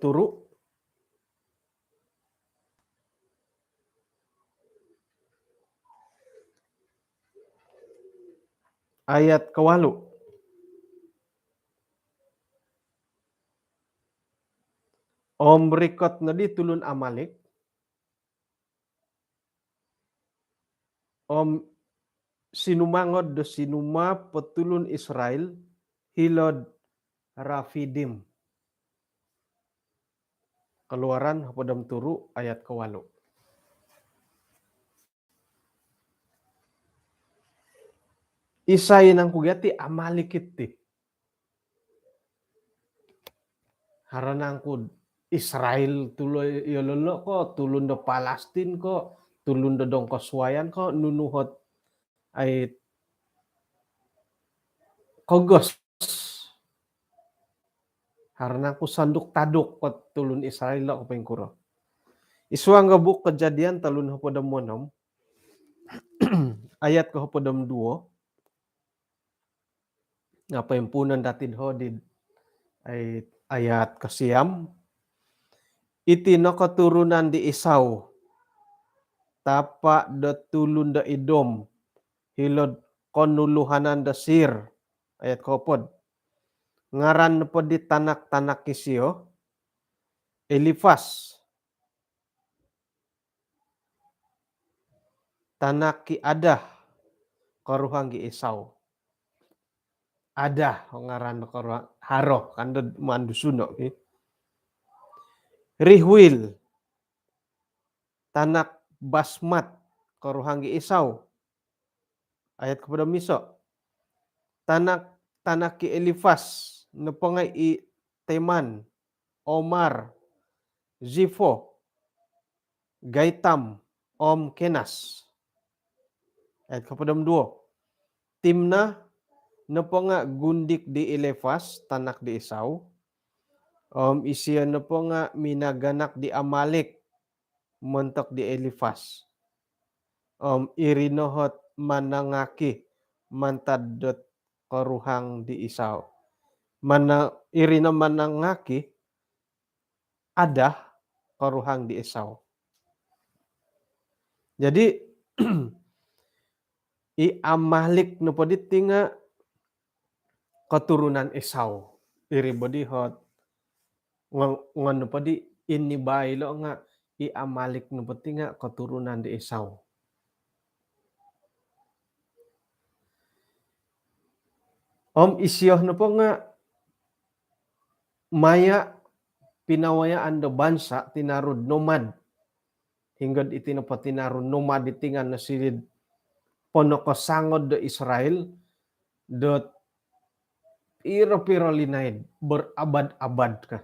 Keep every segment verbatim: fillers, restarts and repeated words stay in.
turu, ayat kawalu. Om rikot nodi tulun Amalik, om sinumangod do sinumaap o tulun Israel hilo'd Rafidim. Keluaran hopod om turu ayat kawalu. Isai nangku gia ti Amalik iti? Haro nangku Israel tulo iyolo ko, tulun do Palestin ko, tulun do dongkosuayan ko, nunu ot ai kogos. Haro nangku sanduk taduk ko tulun Israel lo ko poingkuro. Id suang do buuk Kejadian tolu nohopod om onom, ayat kohopod om duo, nga poimpuunon dati doho di ai-, ayat kosiam. Iti no koturunan di Esau, tapa do tulun do Edom, hilo'd konuluhanan do Seir. Ayat kohopod. Ngaran nopo di tanak-tanak disio, Elifas, tanak di Ada, koruhang di Esau. Ada ngaran koruhang, haro kan do maan Dusun no, ki. Reuel, tanak Basmat, koruhang di Esau. Ayat kohopod om iso. Tanak, tanak di Elifas nopo nga i Teman, Omar, Zifo, Gaitam, om Kenas. Ayat kohopod om duo. Timna nopo nga gundik di Elifas, tanak di Esau. Om isio nopo nga minaganak di Amalik montok di Elifas. Om iri no ot manangaki mantad dot koruhang di Esau. Mana-, iri no manangaki Ada, koruhang di Esau. Jadi, i Amalik nopo diti nga keturunan Esau. Iri bo di ot ngon-, ngon nopo di ini bailo nga i Amalik nopo ti nga keturunan di Esau. Om isio nopo nga maya pinawayaan do bansa, tinaru nomad. Hinggo iti nopo tinaru nomad iti nga nosiliu do ponokosangod do Israel dot piro-piro linaid, berabad-abad ka.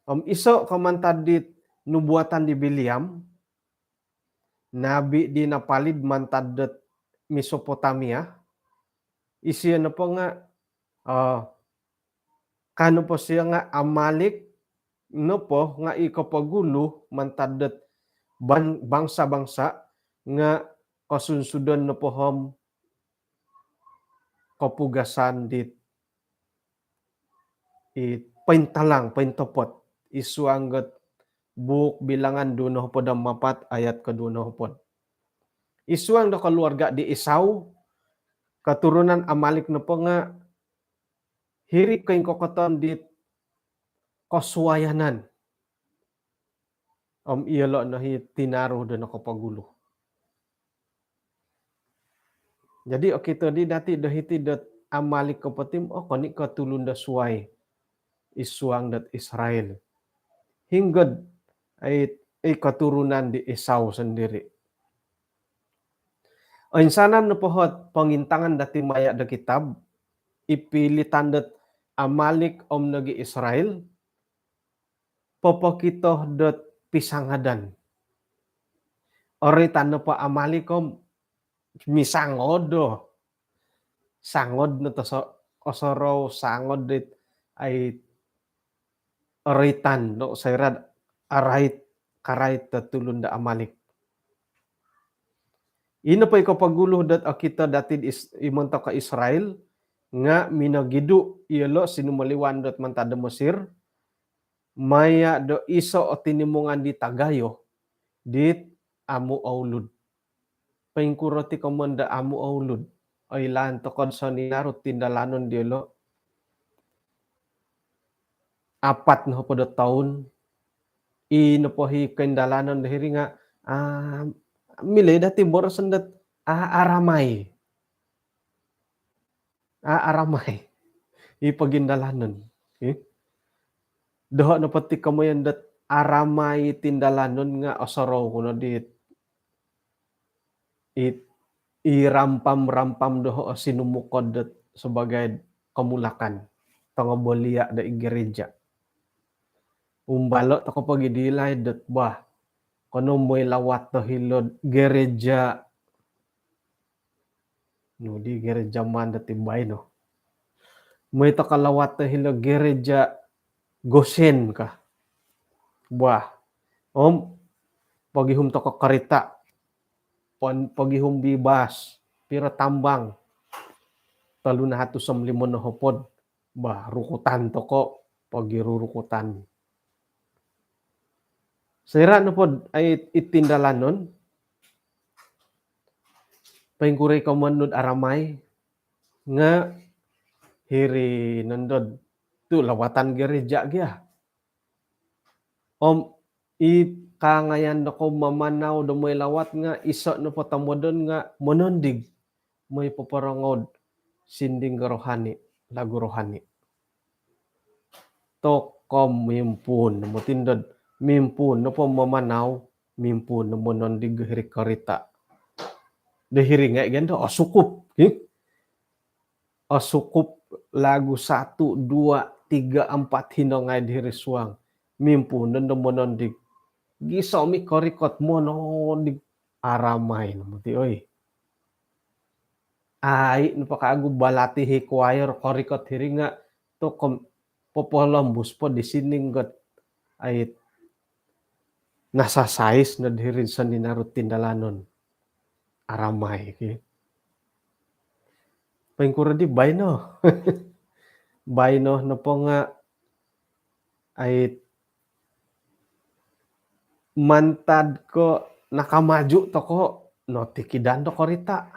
Om iso ko mantad dit nubuatan di Bileam, nabi di napalid mantad dot Mesopotamia, isio nopo nga, eh, ka nopo sio nga Amalik nopo nga i kopogulu mantad dot ban-, bangsa-bangsa nga kosunsudon nopo om kopugasan dit i pointalang, pointopot id suang dot buuk Bilangan duo nohopod om apat ayat koduo nohopod. Id suang do keluarga di Esau, keturunan Amalik nopo nga hiri koingkokoton dit kosuayanan. Om iyolo no i tinaru do nokopogulu. Jadi, okito di dati do hiti dot Amalik nopo ti om okon i ko tulun do suai id suang dot Israel. Hinggo dot ai, ai keturunan di Esau sendiri. Oinsanan nopo ot pongintangan dati maya do kitab, i pilitan dot Amalik om nogi Israel, popokito dot pisangadan. Oritan nopo Amalik om misangod do. Sangod no toso-, osorou sangod dit ai oritan do soira dot arait, karait do tulun do Amalik. Ino po i kopogulu dot okito dati di Is-, i montok ko Israel, nga minogidu iyolo sinumoliwan dot mantad do Mesir, maya do iso o tinimungan di tagayo dit amu oulud. Poingkuro ti komoyon do amu oulud? Oilaan tokou do soninaru tindalanon diolo apat nohopod o toun. I nopo i koindalanon do hiri nga, ah, milo dati boroson dot, ah, aramai. Ah, aramai i pogindalanon. Eh? Doho nopo ti komoyon dot aramai tindalanon nga osorou ku no dit, it, i rampam-rampam doho o sinumukod dot sebagai komulakan, tongobolia do i gereja. Umbalo tokou pogi di laid dot, bah, kono moi lawat do hilo'd gereja, nu di gereja maan dati baino. Moi tokou lawat do hilo gereja Gosen ka. Bah, om pogihum tokou korita, pon-, pogihum di bas, piro tambang? Tolu nahatus om limo nohopod. Bah, rukutan tokou, pogirurukutan. Soira nopo dot ai i tindalanon, poingkuro i komoyon dot aramai, nga hiri nondo dot tu lawatan gereja gia. Om i kangayan dokou mamanau do moi lawat nga iso nopo tomodon nga monondig moi poporongou do sinding rohani, lagu rohani. Tokou mimpuun no moti nondo dot, mimpuun nopo mamanau, mimpuun no monondig hiri korita. Do hiri ngai gia do osukup, hi? Osukup lagu satu, dua, tiga, empat hino ngai do hiri suang. Mimpuun nondo monondig. Gisom i korikot monondig, aramai no moti, oi. Ai nopo kagu balati i kuayor korikot hiri nga tokou popolombus po di sinding dot ai nasasais no do hiri soninaru tindalanon. Aramai ki. Poingkuro di baino? Baino nopo nga ai mantad ko nakamaju tokou, notikidan do korita.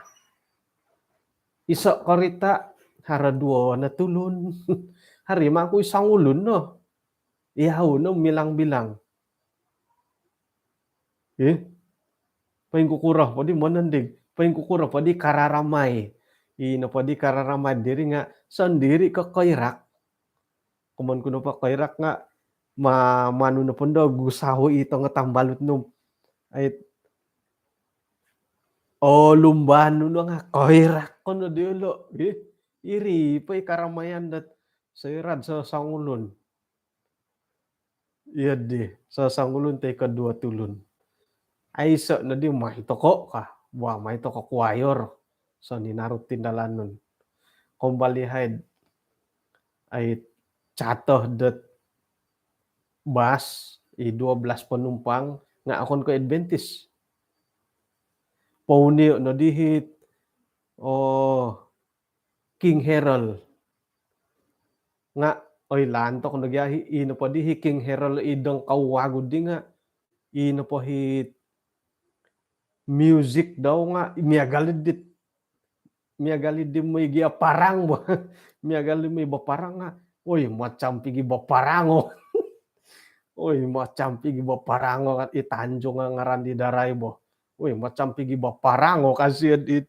Iso korita, haro duo no tulun. Haro i mangkui songulun no. Iyau no milang-bilang. Eh? Poingkukuro po di monondig? Poingkukuro po di kararamai? I nopo di kararamai diri nga sondiri ko koirak. Komoyon ku nopo koirak nga ma-, manu nopo ndo gusahu i tongo tambalut nu. Ai, oh, lumban nu no nga koirak ko no diolo. Eh? Iri po i karamaian dot soira do sosongulun. Iya di, sosongulun toi ko duo tulun. Aiso no di mai tokou ka. Bah, mai tokou kuayor. Soninaru tindalanon. Kombali haid, ai, catoh dot bas, i dua belas penumpang, nga okon ko Adventist. Pounio no di hit, oh, King Herald. Nga, oilaan tokou no gia hi, i nopo di hi King Herald i dong kau wagu di nga, i nopo hi music dau nga, miagal dit, miagal di moi gia parang bo. Miagal di moi baparang nga. Oi, macam pigi baparang, oh. Oi, macam pigi baparang, oh, kan i Tanjung nga ngaran di darai bo. Oi, macam pigi baparang, oh, kasio dit.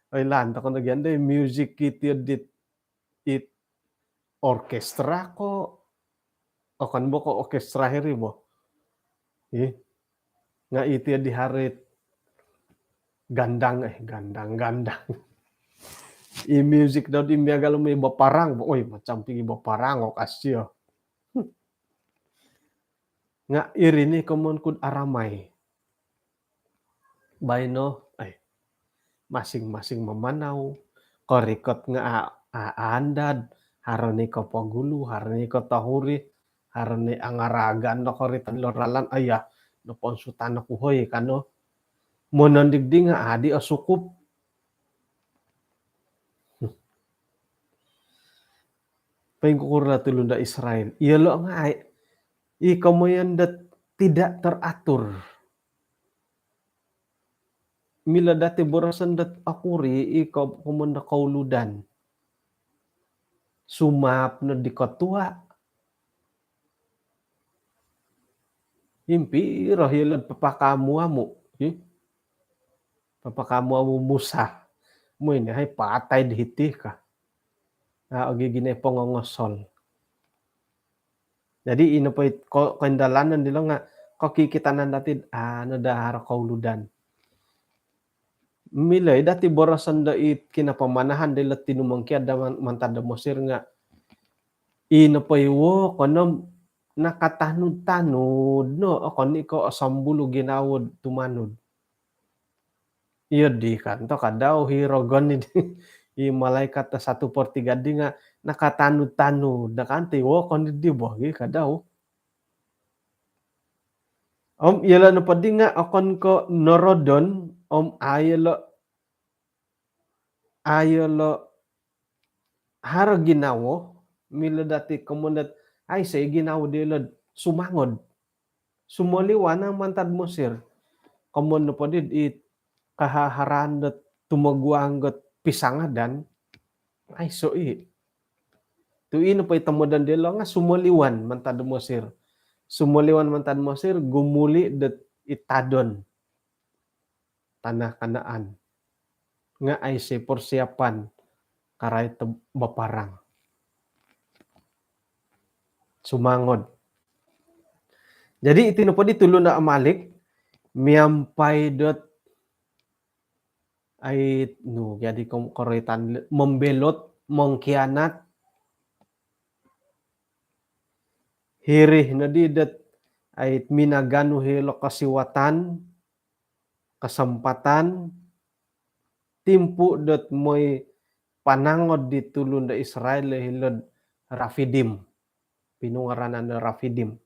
Oilaan tokou no gia di music kiti dit, it orkestra ko, okon bo ko orkestra hiri bo. Ih. Nga iti di harit gandang, eh, gandang, gandang. I music dau di miagal moi baparang bo. Oi, macam pigi baparang, oh, kasio. Nga iri ni komoyon ku do aramai. Baino, ai, masing-masing mamanau, korikot nga a-, a-, aandad, haro ni kopogulu, haro ni kotohuri, haro ni angaragan do korikot lo ralan, aya, noponsutan oku hoi, kano. Monondig di nga adi osukup. Poingkukuro tulun do Israel? Iyolo nga ai, I komoyon dot tidak teratur. Milo dati boroson dot okuri i ko-, komoyon do kouludan. Sumaap no di kotua. Impiro hilo papakaamu-amu, hi? Papakaamu-amu Musa. Mu ini hai patai di hiti ka. Nah, ogi gini pongongosol. Jadi ino po it ko-, koindalanan dilo nga kokikitanan dati, ah, no dahar kouludan. Milo i dati boroson do it kinapamanahan dilo tinumongkiad do man-, mantad do Mesir nga ino po i wokon om nakatanud-tanud no okon i ko osombulu ginawo tumanud. Iyo di kan to kadau hi rogon i di, i malaikat do satu per tiga di nga nakatanud-tanud no kan ti wokon i di bo gi kadau. Om iyolo nopo di nga okon ko norodon om a iyolo, a iyolo haro ginawo, milo dati komoyon dot aiso i ginawo diolo sumangod. Sumoliwan no mantad Mesir. Komoyon nopo di it kahaharaan dot tumoguang dot pisangadan, aiso i. Tu ino po i tomodon diolo nga sumoliwan mantad Mesir. Sumoliwan mantad Mesir, gumuli dot it tadon tanah Kanaan. Nga aiso i persiapan karait baparang. Sumangod. Jadi iti nopo di tulun do Amalik, miampai dot ai, nu, jadi kom-, koroitan membelot, mengkhianat. Hiri no di dot ai minaganu hilo kosiwatan, kesempatan, timpu dot moi panangod di tulun do Israel hilo'd Rafidim. Pinungaranan do Rafidim.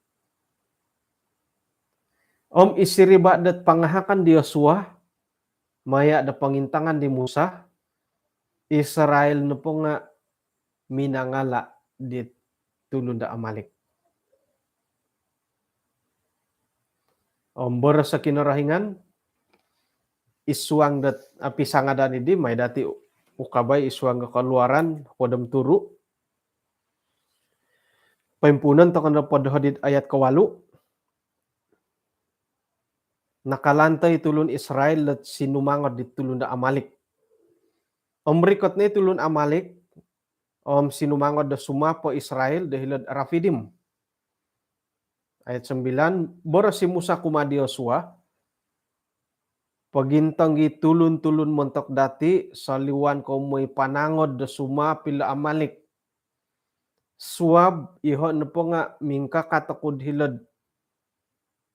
Om i siriba dot pangahakan di Yosua, maya do pongintangan di Musa, Israel nopo nga minangala di tulun do Amalik. Om boros o Kinorohingan, id suang dot, ah, pisangadan i di, mai dati ukabai id suang do Keluaran, hopod om turu. Poimpuunon tokou nopo doho di ayat kowalu. Nakalantoi tulun Israel dot sinumangod di tulun do Amalik. Om rikot no i tulun Amalik, om sinumangod do sumapo Israel do hilo'd Rafidim. Ayat sembilan, boros i Musa kumaa di Yosua, pogintong i tulun-tulun montok dati, soliwan kou moi panangod do sumaap ilo Amalik. Suab iho nopo nga mingkakat oku'd hilo'd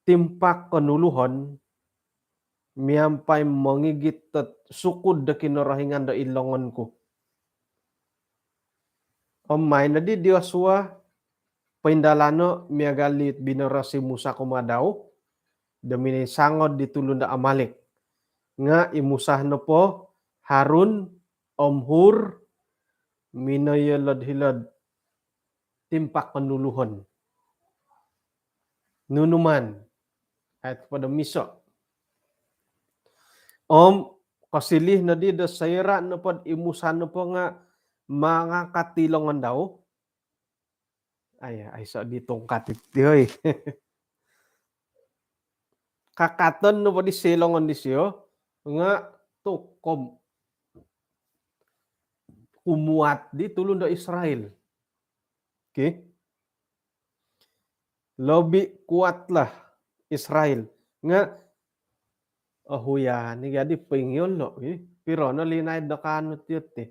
timpak konuluhon, miampai mongigit dot sukud do Kinorohingan do id longon ku. Om mai nodi di Yosua poindalano miagal dit binoros i Musa kumaa dau, do mininsangod di tulun do Amalik. Nga i Musa nopo, Harun, om Hur, minoiolo'd hilo'd timpak konuluhon. Nunu maan? Ayat hopod om iso. Om kosiliu nodi do soira nopo'd i Musa nopo nga mangangkat i longon dau. Ai, aiso di tongkat iti, oi. Kakaton nopo disio i longon disio, nga tokom kumuat di tulun do Israel. Okey. Lobi kuatlah Israel. Nga, oh, huya, ni jadi pingion lo, eh. Piro no linaid do kaanu tiyo ti.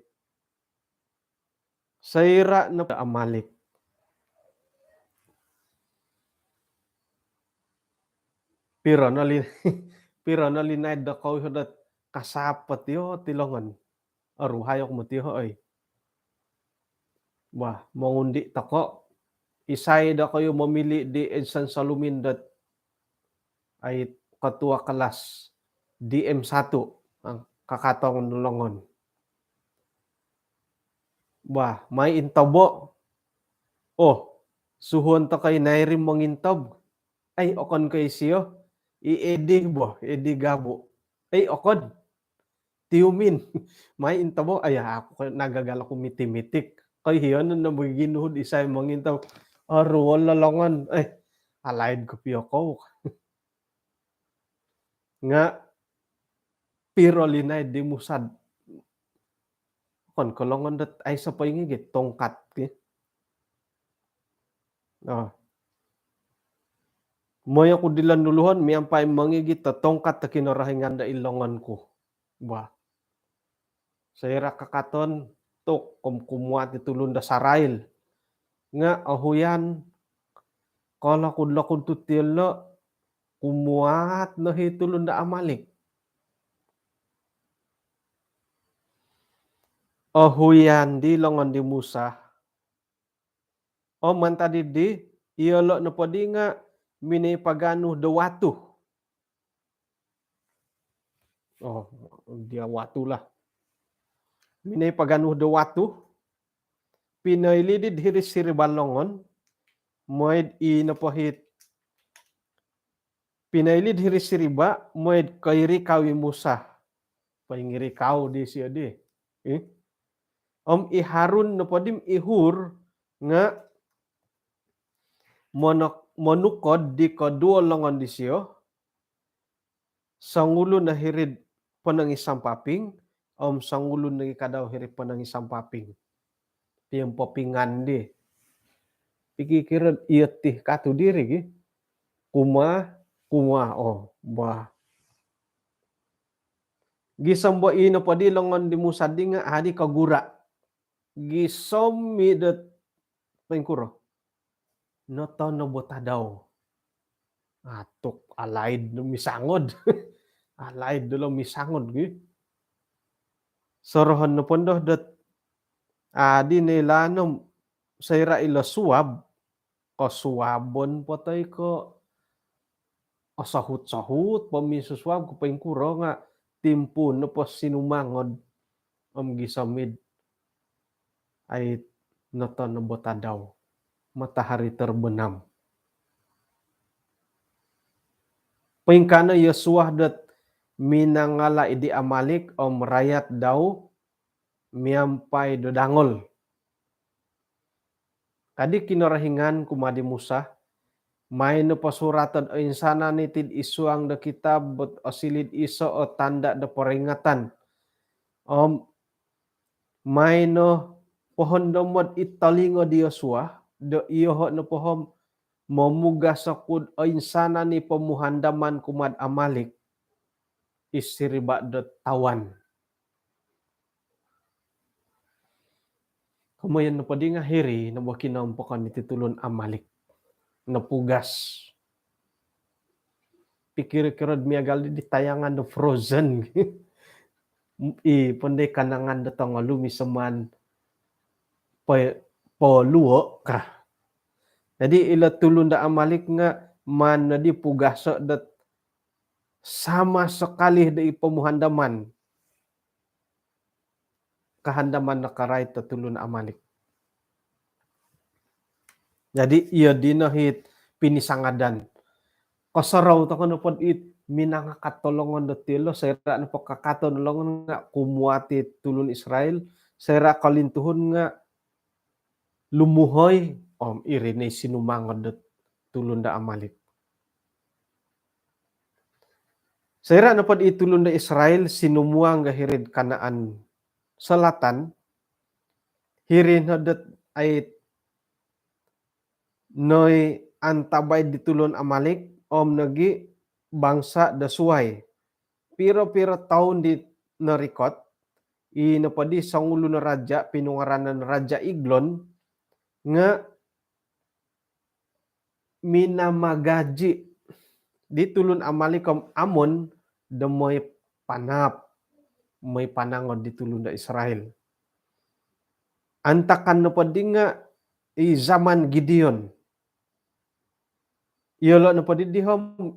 Soira nopo Amalik. Piro no li-, piro no linaid do kou iho dot kasapot iyo ti longon. Oruhai oku moti iho, oi. Wah, mongundi tokou. Isai dokoyu momili di insan solumin dot ai ketua kelas D M satu, ah, kakaton do longon. Wah, mai intobo. Oh, Suhuon toko i Nairim mongintob. Ai, okon ko isio. I Edi bo, Edi Gabu. Ai, okon. Tiumin. Mai intob o, ai, aku ko nagagal aku miti-mitik. Koiyonon no bo ginuhud isai mongintob. Oruol o longon. Ai, alaid kopio kou. Nga piro linaid di Musa. Okon ko longon dot aiso poingigit, tongkat ki. Oh. Moyo ku dilo nuluhon miampai mongigit do tongkat do Kinorohingan do id longon ku. Bah. Soira kakaton tu om kumuat i tulun do Israel. Nga ohuyan kolokud-lokud tu tiolo, kumuat no i tulun do Amalek. Ohuyan di longon di Musa. Om mantad di, iyolo nopo di nga minoi paganu do watu. Oh, dia watu lah. Minoi paganu do watu. Pinoilid id hiri siriba longon. Mooi do i nopo it pinoilid hiri siriba, mooi do koirikau i Musa. Poingirikau disio di. Eh? Om i Harun nopo di om i Hur nga monok-, monukod di koduo longon disio, songulun no hiri'd ponong i sampaping, om songulun nogi kadau hiri'd ponong i sampaping. Piampapingan di. Pikikiro iyo ti katu diri gi. Kuma, kuma, oh, bah. Gisom bo i nopo di longon di Musa di nga adi kogura. Gisom i dot poingkuro. Noto no bo tadau. Atuk, alaid no misangod. Alaid dilo misangod gi. Sorohon nopo ndo dot adi no ilo nom soira ilo suab, kosuabon po toi ko osohut-sohut po minsusuab ko poingkuro nga timpu nopo sinumangod om gisom id ai noto no bo tadau, matahari terbenam. Poingkaa no Yosua dot minangala id di Amalek om rayat dau miampai do dangol. Kadi Kinorohingan kumaa di Musa, mai no posuratod oinsanan iti id suang do kitab dot osiliu do iso o tanda do poringatan. Om mai no pohondomod id tolingo di Yosua, do iyoho nopo om momugas oku'd oinsanan i pomuhandaman kumaa'd Amalek id siriba do tawan. Komoyon nopo di nga hiri no bo kinompokon iti tulun Amalek. Nopugas. Pikiro-kiro'd miagal di, di tayangan do Frozen. I pondoi kanangan do tongolumis om maan po-, poluo ka. Jadi ilo tulun do Amalek nga maan nodi pugaso dot sama sekali do i pomuhandaman. Kahandaman no karait do tulun Amalek. Jadi iyo dino it pinisangadan. Kosorou toko nopo it minangakat o longon do tiolo, soira nopo kakaton o longon nga kumuat i tulun Israel, soira kolintuhun nga lumuhoi, om iri no i sinumangod dot tulun do Amalek. Soira nopo i tulun do Israel sinumuang do hiri'd Kanaan Selatan, hiri no dot ai noi antabai di tulun Amalek om nogi bangsa do suai. Piro-piro toun di norikot, i nopo di songulun raja pinungaranan Raja Eglon nga minamagaji di tulun Amalek om Amon do moi panaap, moi panangod di tulun do Israel. Antakan nopo di nga i zaman Gideon. Iyolo nopo di di om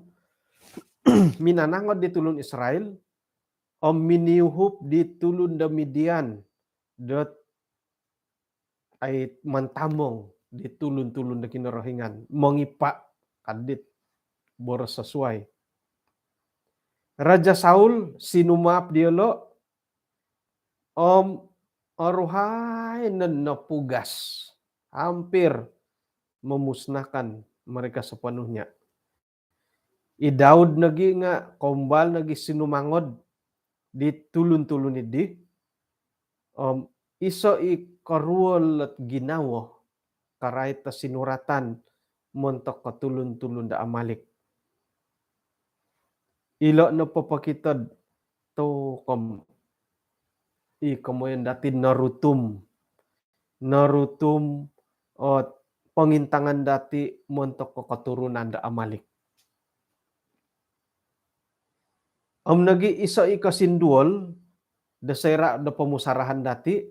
minanangod di tulun Israel om miniuhup di tulun do Midian dot ai mantamong di tulun-tulun do Kinorohingan, mongipa' kadit boros sasuai. Raja Saul sinumaap diyolo' om oruhai no nopugas, hampir memusnahkan mereka sepenuhnya. I Daud nogi nga' kombal nogi sinumangod di tulun-tulun iddi om iso' i koruol ot ginawo karait do sinuratan montok ko tulun-tulun do Amalik. Ilo' no popokito'd tu' kom i komoyon dati norutum, norutum ot pongintangan dati montok ko koturunan do Amalik. Om nogi iso' i kosinduol do soira' do pomusarahan dati',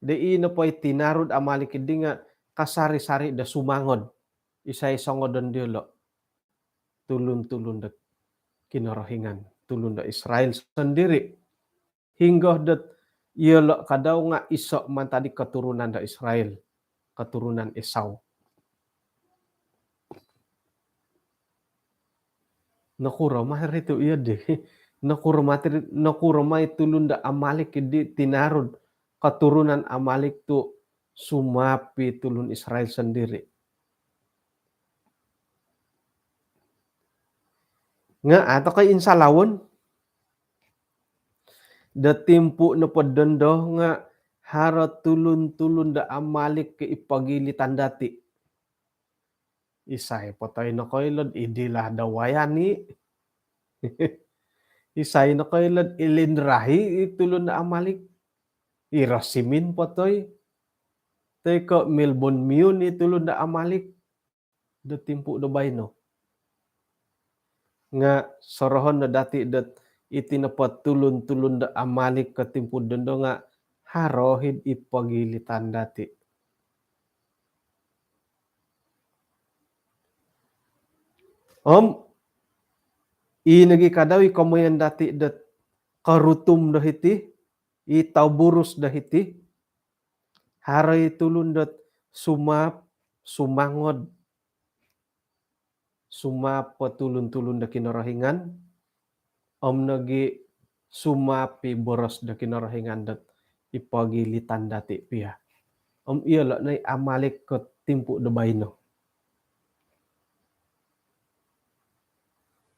do i nopo i tinarud Amalik iddi nga' kasari-sari do sumangod. Isai songodon diyolo'? Tulun-tulun do Kinorohingan, tulun do Israel sondiri'. Hinggo dot iyolo' kadau nga' iso' mantad di koturunan do Israel, koturunan Esau. Nokuro ma ri tu' iyo di. Nokuro ma ti-, nokuro ma i tulun do Amalik di tinarud, koturunan Amalik tu' sumaap i tulun Israel sondiri'. Nga' a' toko' insalawon. Do timpu' nopo dondo nga' haro tulun-tulun do Amalik ko i pogilitan dati'. Isai po toi nokoilo'd i Dila do Wayani? Isai nokoilo'd i Linrahi i tulun do Amalik? I Rosimin po toi? Toi ko' Milbon Miun i tulun do Amalik do timpu' do baino? Nga' sorohon no dati' dot iti nopo tulun-tulun do Amalik ko timpu' dondo nga' haro hid i pogilitan dati'. Om i nogi kadau i komoyon dati' dot korutum do hiti, i tauburus do hiti, haro i tulun dot sumaap, sumangod, sumaap po tulun-tulun do Kinorohingan, om nogi sumaap i boros do Kinorohingan dot i pogilitan dati' piya. Om iyolo' no i Amalik ko timpu' do baino.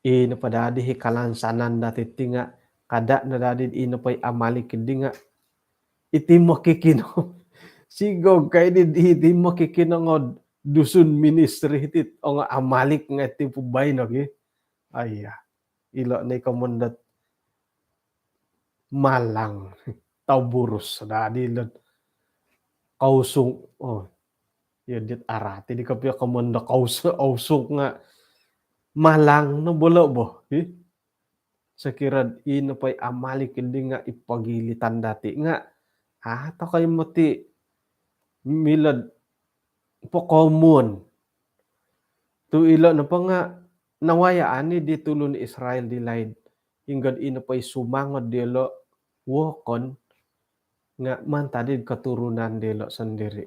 I nopo dadi i kalansanan dati' ti nga' kada' no dadi i nopo i Amalik di nga' iti mokikinongou. Sigog kai di iti mokikinongou Dusun Ministry ti ongo Amalik ngai' timpu' baino gi. Aiya. Ilo' no i komoyon dot malang, tauburus dadi ilo'd kousung. Oo, iyo dit arati di kopio komoyon do kous-, kousung nga' malang no bolo' bo. Hi? Sokiro'd i nopo i Amalik di nga' i pogilitan dati' nga' a' toko' i moti milo'd pokomun. Tu' ilo' nopo nga' nawayaan i di tulun Israel di laid. Inggo'd i nopo i sumangod diyolo' wokon nga' mantad id koturunan diyolo' sondiri'.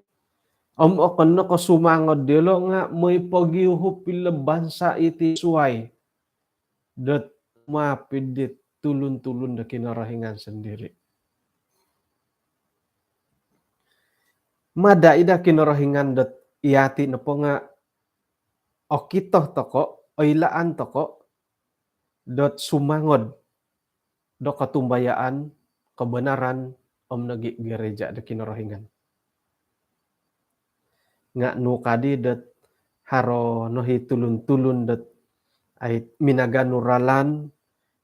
Om okon no ko' sumangod diyolo' nga' moi pogiuhup ilo' bansa' iti suwai dot maap i dit tulun-tulun do Kinorohingan sondiri'. Mada' i do Kinorohingan dot iyati' nopo nga' okito toko', oilaan toko' dot sumangod do kotumbayaan, kobonaran, om nogi' gereja' do Kinorohingan. Nga' nu kadi dot haro no i tulun-tulun dot ai minaganu ralan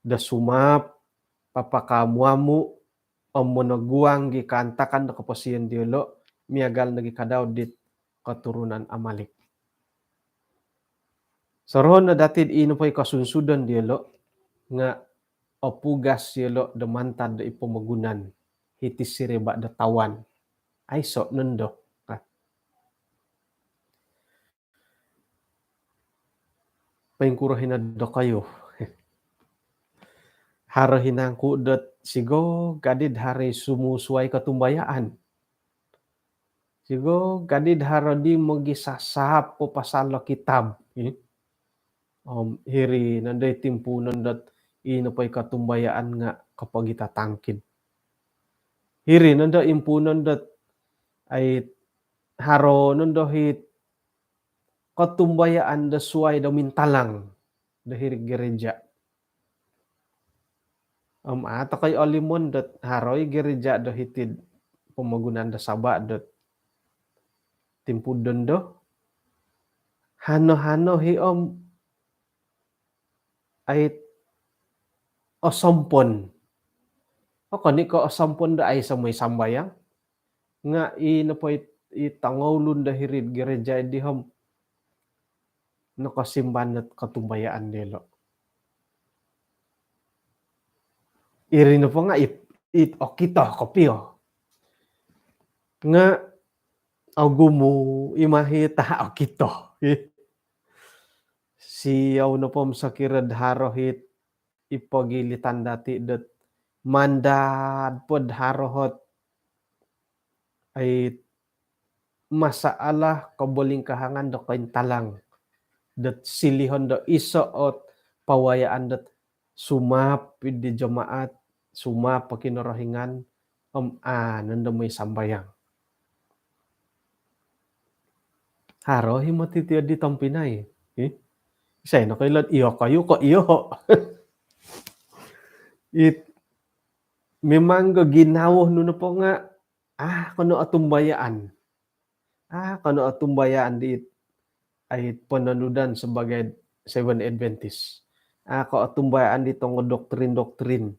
do sumaap, papakaamu-amu', om monoguang i kaantakan do koposion diyolo' miagal nogi' kadau dit koturunan Amalik. Sorohon no dati'd i nopo i kosunsudon diyolo' nga' opugas iyolo' do mantad do i pomogunan hiti siriba' do tawan. Aiso' nondo. Nah. Poingkuro hino dokoyu? Haro hinangku dot sigog kadi'd haro i sumusuwai kotumbayaan. Sigog kadi do haro di mogisasap po pasal lo kitab. Om hiri nondo i timpuunon dot i nopo i kotumbayaan nga kopogitatangkid. Hiri nondo impuunon dot ai haro nondo hit kotumbayaan do suai do mintalang do hiri gereja. Om a tokou olimon dot haro i gereja do hiti'd pomogunan do Sabah dot timpu dondo. Hano-hano hi om ai osompon. Okon i ko osompon do aiso moi sambayang. Nga i nopo i, i tongoulun do hiri'd gereja di om nokosimban dot kotumbayaan diolo. Iri nopo nga it, it okito kopio. Nga ogumu i mahi taha okito. Ih. Siou nopo om sokiro do haro hit i pogilitan dati dot mandad po do haro hot ai masalah kobolingkahangan do kointalang dot silihon do iso ot pawayaan dot sumaap di jemaat, sumaap po Kinorohingan, om a nondo moi sambayang. Haro hi moti tio di tompinai. Ih. Isai nokoilo dot iyokoyu ko iyoho. It memang goginawo nu nopo nga a kono otumbayaan. A kono otumbayaan di it ai pononudan sebagai Seven Adventist. A ko otumbayaan di tongo doktrin-doktrin,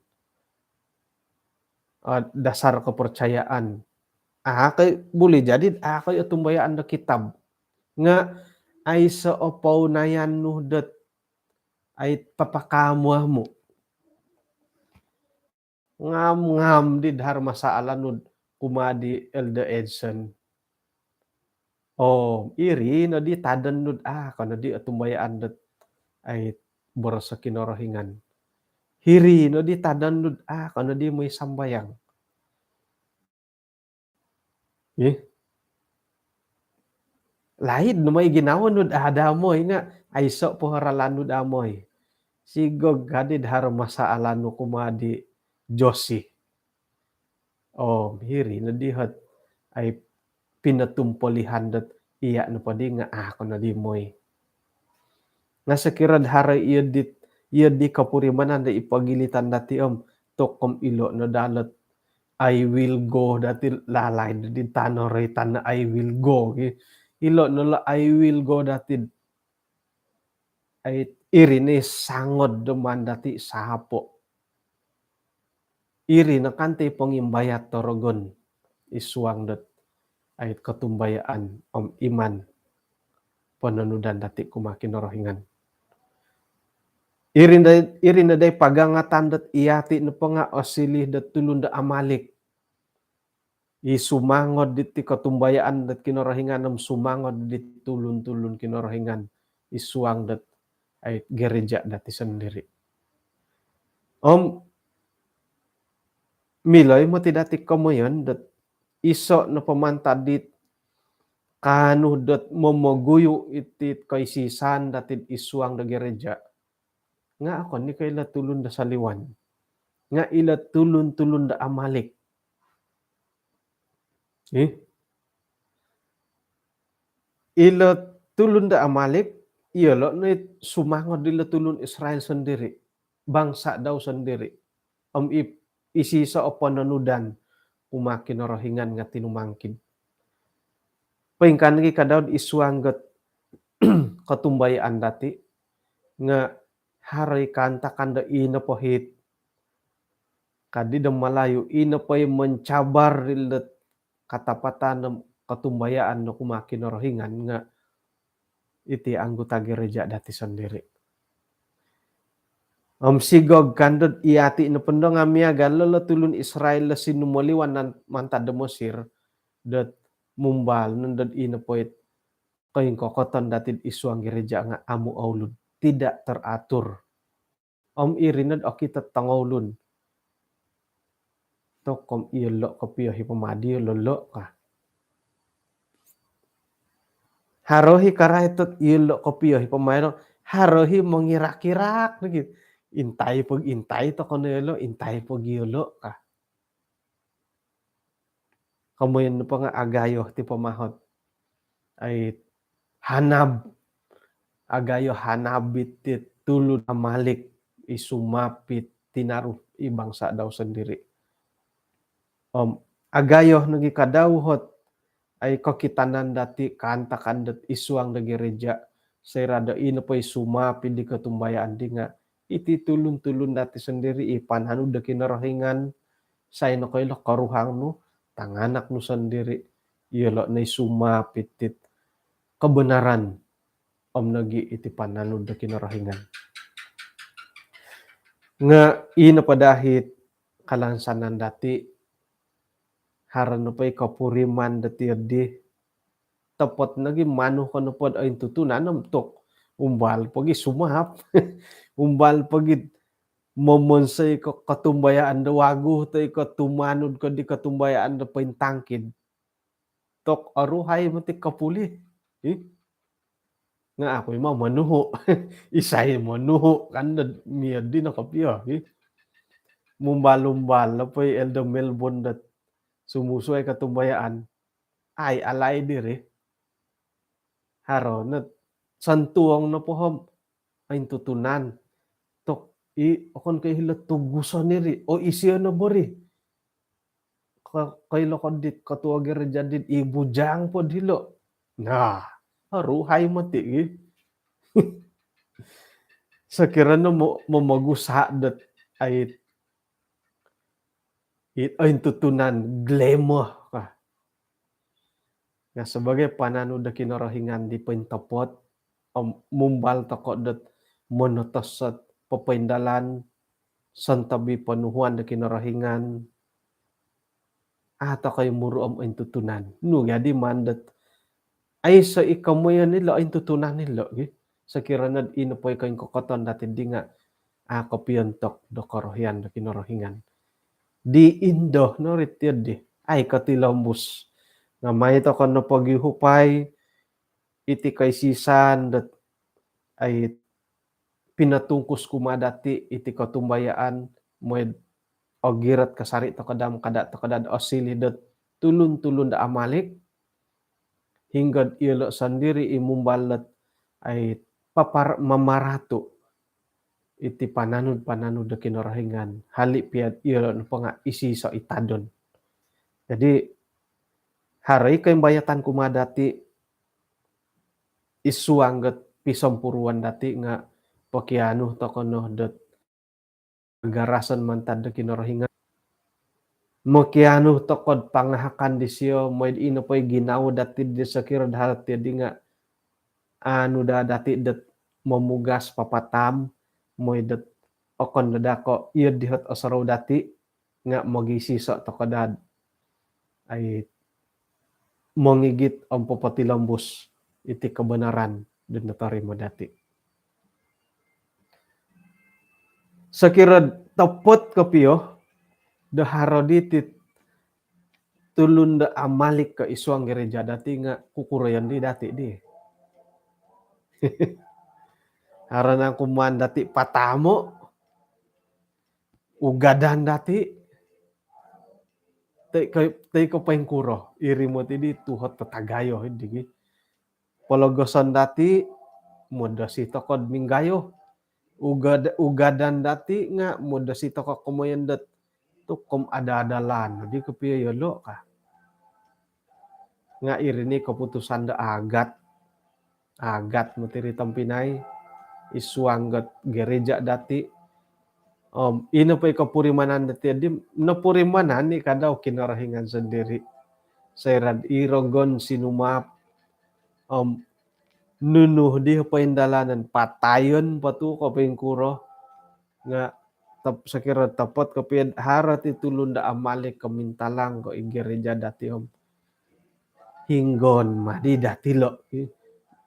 ah, dasar kepercayaan. A ko boleh jadi a ko otumbayaan do kitab. Nga aiso o pounayan nu dot ai papakamu-amu. Ngam-ngam di dahar masalah nud kumaa di Elder Edson. Oh, iri no di tadon nud a kono di otumbayaan dot ai boros Kinorohingan. Hiri no di tadon nud a kono di moi sambayang. Ih. Laid no moi ginawo nud a damoi nga aiso po ralan nud a moi. Sigog kadi dahar masalah nu kumaa di Josi. Om hiri no di hot ai pinotumpolihan dot iya nopo di nga a kono di moi. Nga sokiro do haro iyo di, iyo di kopurimanan do i pogilitan dati om tokom ilo no dalot I will go dati lalai di tano roitan I will go. Ilo no lo I will go dati. Ai iri ni sangod do maan dati sapo. Iri no kanto pongimbayat do rogon id suang dot ai kotumbayaan om iman pononudan dati kumaa Kinorohingan. Iri no, iri no dai pagangatan dot iyati nopo nga osiliu dot tulun do Amalik. I sumangod diti kotumbayaan dot Kinorohingan om sumangod di tulun-tulun Kinorohingan id suang dot ai gereja dati sondiri. Om milo i moti dati komoyon dot iso nopo mantad dit kaanu dot momoguyu iti koisisan dati id suang do gereja. Nga okon i ko ilo tulun do soliwan. Nga ilo tulun-tulun do Amalik. Ih. Ilo tulun do Amalik, iyolo no it sumangod dilo tulun Israel sondiri, bangsa dau sondiri. Om i, isiso o pononudan kumaa Kinorohingan nga tinumangkid. Poingkaa nogi ka Daud id suang dot kotumbayaan dati nga haro i kaantakan do i nopo hit kadi do Malayu, i nopo i mencabar dilo katapatan om kotumbayaan do kumaa Kinorohingan nga iti anggota gereja dati sondiri. Om sigog kan dot iyati nopo ndo nga miagal lo tulun Israel do sinumoliwan nan mantad do Mesir dot mumbal nondo dot i nopo it koingkokoton dati id suang gereja nga amu oulud, tidak teratur. Om iri no dot okito tongoulun. Tokom iyolo kopio hi pomadi iyolo ka. Haro i karait dot iyolo' kopio i pamairo, haro i mongirak-irak nogi. Intai po, intai tokou no iyolo', intai po iyolo' ka. Komoyon nopo nga agayo ti pamahot. Ai, hanab. Agayo hanab iti tulun Amalek i sumaap id tinaru i bangsa dau sondiri. Om agayo nogi ka dau ot ai kokitanan dati kaantakan dot id suang do gereja, soira do i nopo i sumaap id di kotumbayaan di nga iti tulun-tulun dati sondiri i pananud do Kinorohingan, isai nokoilo koruhang nu, tanganak nu sondiri, iyolo' no i sumaap iti kobonaran om nogi iti pananud do Kinorohingan. Nga i nopo dahit kalansanan dati, haro nopo i kopuriman dati di, topot nogi manu ko nopo do ointutunan om tok. Umbal pogi sumaap. Umbal pogi momonsoi ko kotumbayaan do wagu, toi ko tumanud ko di kotumbayaan do pointangkid. Tok oruhai moti kopuli. Ih. Nga aku ima monuhu. Isai monuhu kan do mio di no kopio. Ih. Mumbal-umbal nopo i Elder Melbourne dot sumusuai kotumbayaan. Ai, alai diri. Haro no santuong nopo om ointutunan. Tok i okon ko hilo tuguson iri. O, isio no bo ri. Ko-, koilo ko dit ketua gereja dit i bujang po dilo. Nah, oruhai moti gi. Sokiro no mo-, momogusa dot ai it ointutunan glamour ka. Nga sebagai pananud do Kinorohingan di pointopot, om mumbal toko dot monotos dot popoindalan, sontob i ponuhuan do Kinorohingan, a toko i muru om ointutunan. Nu jadi maan dot aiso i komoyon ilo ointutunan ilo gi. Sokiro nod i nopo i koingkokoton dati di nga a kopiontok do korohian do Kinorohingan. Di indo no ri ti di. Ai kotilombus. Nga mai toko no pogiuhupai iti koisisan dot ai pinotungkus kumaa dati iti kotumbayaan, mooi ogirot kasari toko daa om kada toko daa osiliu dot tulun-tulun do Amalek, hinggo iyolo sondiri i mumbal dot ai papar-, mamaratu iti pananud-pananud do Kinorohingan, hali pia iyolo nopo nga isoiso i tadon. Jadi, haro i koimbayatan kumaa dati id suang dot pisompuruan dati nga pokianu toko no dot garasan mantad do Kinorohingan. Mokianu toko do pangahakan disio, mooi do i nopo i ginawo dati di sokiro do haro ti di nga anu daa dati dot momugas papataam, mooi dot okon daa ko iyo di ot osorou dati, nga mogiisoiso toko daa dot ai mongigit om popotilombus iti kobonaran do notorimo dati. Sokiro topot kopio do haro diti tulun do Amalek ko id suang gereja dati nga kukuroyon di dati di. Haro nangku maan dati pataamo, ugadan dati, toi ko, toi ko poingkuro, iri moti di tuhot tatagayo di gi. Pologoson dati, modosi toko do minggayo. Ugad-, ugadan dati nga modosi toko komoyon dot tukom ada-adalan di kopio iyolo ka. Nga iri ni koputusan do agat. Agat moti ri tompinai, id suang dot gereja dati. Om i nopo i kopurimanan dati di, nopurimanan ni ka dau Kinorohingan sondiri. Soira do i rogon sinumaap om nunu di poindalanon, patayon po tu ko poingkuro. Nga top-, sokiro topot kopio do haro ti tulun do Amalek ko mintalang ko id gereja dati om hinggon ma di dati lo.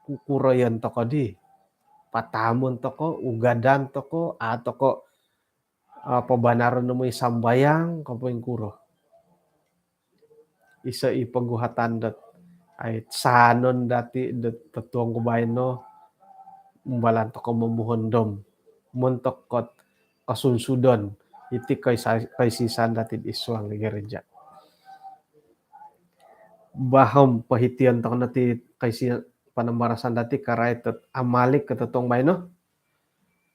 Kukuroyon toko di. Pataamon toko, ugadan toko, a toko, a, pobanaron no mooi sambayang ko poingkuro. Iso i poguhatan dot ai saanon dati do totuong ku baino, umbalan toko momuhondom montok kot kosunsudon iti kaisa-, kaisisaan dati id suang di gereja. Bah om pohition toko no ti kaisi panambarasan dati karait dot Amalik ko totuong baino.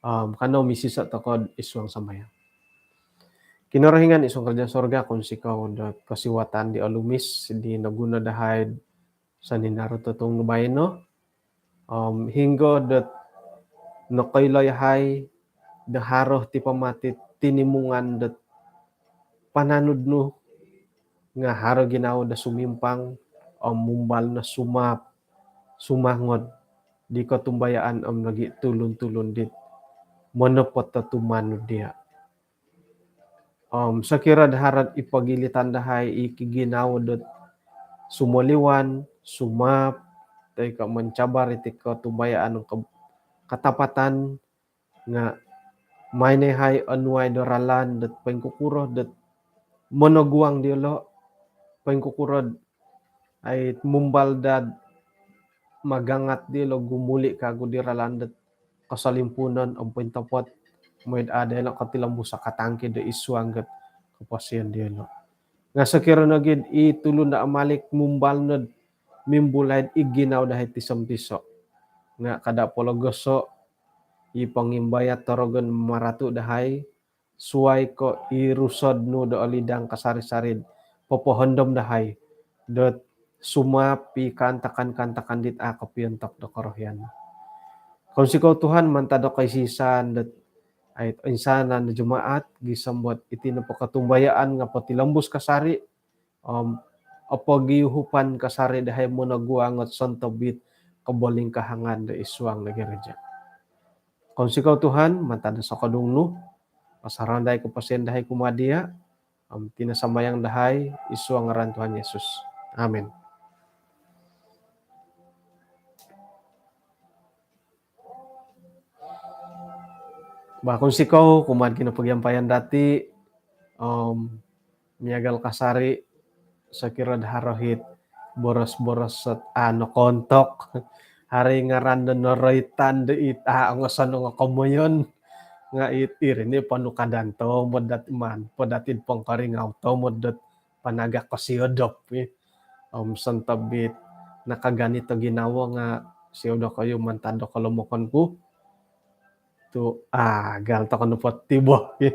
Om kanou misiso toko id suang sambayang. Kinorohingan id suang kerajaan sorga, kounsikou dot kosiwatan di olumis di noguno dahai saninaru totuong baino. Om hinggo dot nokoilo yahai do haro ti pamati tinimungan dot pananud nu nga haro ginawo do sumimpang om mumbal no sumaap sumangod di kotumbayaan om nogi tulun-tulun dit monopot do tumanud dia. Om sokiro do haro id pogilitan dahai i kiginawo dot sumoliwan, sumaap, toi ko mencabar iti kotumbayaan ke-, katapatan, nga mai no yahai onuai do ralan dot poingkukuro dot monoguang diolo, poingkukuro ai mumbal dot magangat diolo gumuli kagu di ralan dot kosolimpunon om pointopot, mooi do aa diolo kotilombus katangki do id suang dot koposion diolo. Nga sokiro nogi i tulun do Amalik mumbal nod mimbulai id ginawo dahai tiso-tiso, nga kada pologoso i pongimbayat do rogon maratu dahai, suai ko i rusod nu do olidang kasari-sari popohondom dahai dot sumaap i kaantakan-kaantakan dit aa kopiontok do korohian. Kounsikou Tuhan mantad do kaisisaan dot ai insanan do jemaat gisom dot iti nopo kotumbayaan nga potilombus kasari om opogiuhupan kasari dahai monoguang ot sontob it kobolingkahangan do id suang do gereja. Kounsikou Tuhan mantad do sokodung nu, pasarandai koposion dahai kumaa dia, om iti no sambayang dahai id suang ngaran Tuhan Yesus. Amin. Bah, kounsikou kumaa kinopogiampayan dati, om miagal kasari, sokiro do haro it boros-boros dot aa nokoontok, haro i ngaran do noroitan do it aa ongosonong o komoyon, nga it iri no i ponukadan tomod dot maan po dati id pongkoringau tomod dot panagak kosiodop, eh. Om sontob it nakaganit o ginawo nga siou dokoyu mantad do kolomokon ku. Tu agal toko nopo ti bo, eh.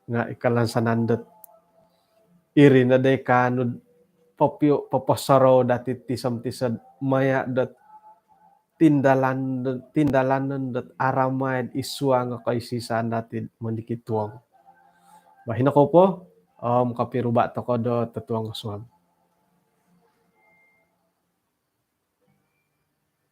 Nga i kalansanan dot iri no dii kaanu popio-, poposorou dati tiso-tiso maya dot tindalan-, tindalanon dot aramai id suang o kaisisaan dati monikid tuong. Bah, ino kou po, om kopiruba toko do totuong kosuab.